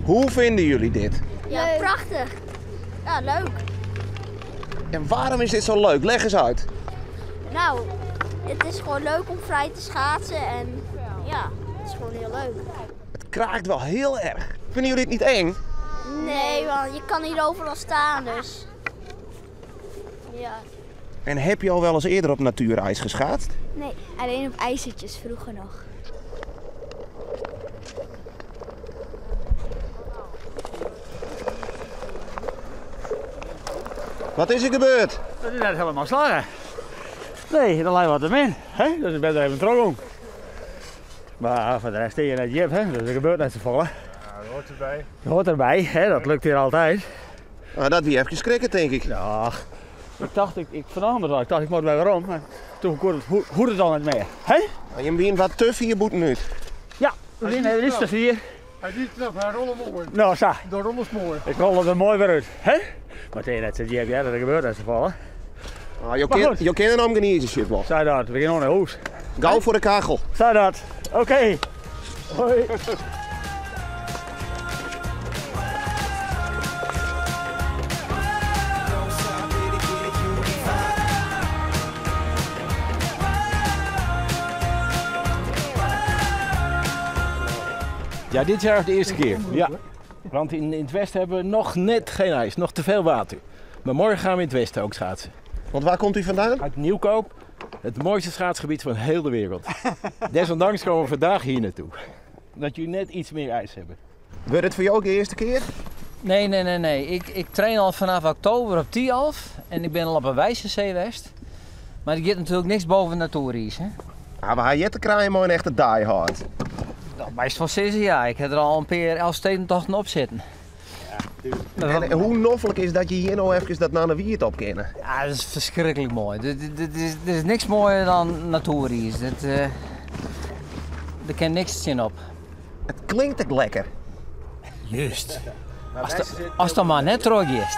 Hoe vinden jullie dit? Ja, prachtig. Ja, leuk. En waarom is dit zo leuk? Leg eens uit. Nou, het is gewoon leuk om vrij te schaatsen en ja, het is gewoon heel leuk. Het kraakt wel heel erg. Vinden jullie het niet eng? Nee, want je kan hier overal staan, dus. Ja. En heb je al wel eens eerder op natuurijs geschaatst? Nee, alleen op ijzertjes vroeger nog. Wat is er gebeurd? Dat is net helemaal slagen. Nee, dan lijkt wat hem in. Hè? Dus ik ben er even terug om. Maar voor de rest is je net jip, hè? Dus er gebeurt net zoveel. Ja, dat hoort erbij. Dat hoort erbij, hè? Dat lukt hier altijd. Nou, dat wie even schrikken, denk ik. Ja, ik dacht, ik vernam het wel. Ik dacht, ik moet bij waarom. Maar toen hoorde het, hoe het dan niet meer. Hè? Nou, je bent wat te vier boeten nu. Ja, we zijn er is te vier. Hij is niet knap, hij rolt hem mooi. Nou, zo. De rol is mooi. Ik rol er mooi weer uit. Hè? Maar tegen dat zit ja, dat gebeurt net zoveel. Hè? Ah, je Maar kan, goed. je kan hem geniezen, shit wel. Zij dat, we gaan naar huis. Gauw voor de kachel. Zij dat. Oké. Hoi. Ja, dit jaar is de eerste keer. Ja. Want in het westen hebben we nog net geen ijs, nog te veel water. Maar morgen gaan we in het westen ook schaatsen. Want waar komt u vandaan? Uit Nieuwkoop, het mooiste schaatsgebied van heel de wereld. Desondanks komen we vandaag hier naartoe. Dat jullie net iets meer ijs hebben. Wordt het voor jou ook de eerste keer? Nee, nee, nee, nee. Ik train al vanaf oktober op Thialf en ik ben al op een wijze Zeewest. Maar er gaat natuurlijk niks boven natuurijs, hè? Ah, maar hij jet de kraaien mooi een echte diehard. Nou, meestal zes ja. Ik heb er al een paar Elfstedentochten op zitten. Ja, En hoe noffelijk is dat je hier nou even dat naar de wiert op kennen? Ja, dat is verschrikkelijk mooi. Er is niks mooier dan natuurijs. Er kan niks zin op. Het klinkt ook lekker. Juist. Als het maar net terug is.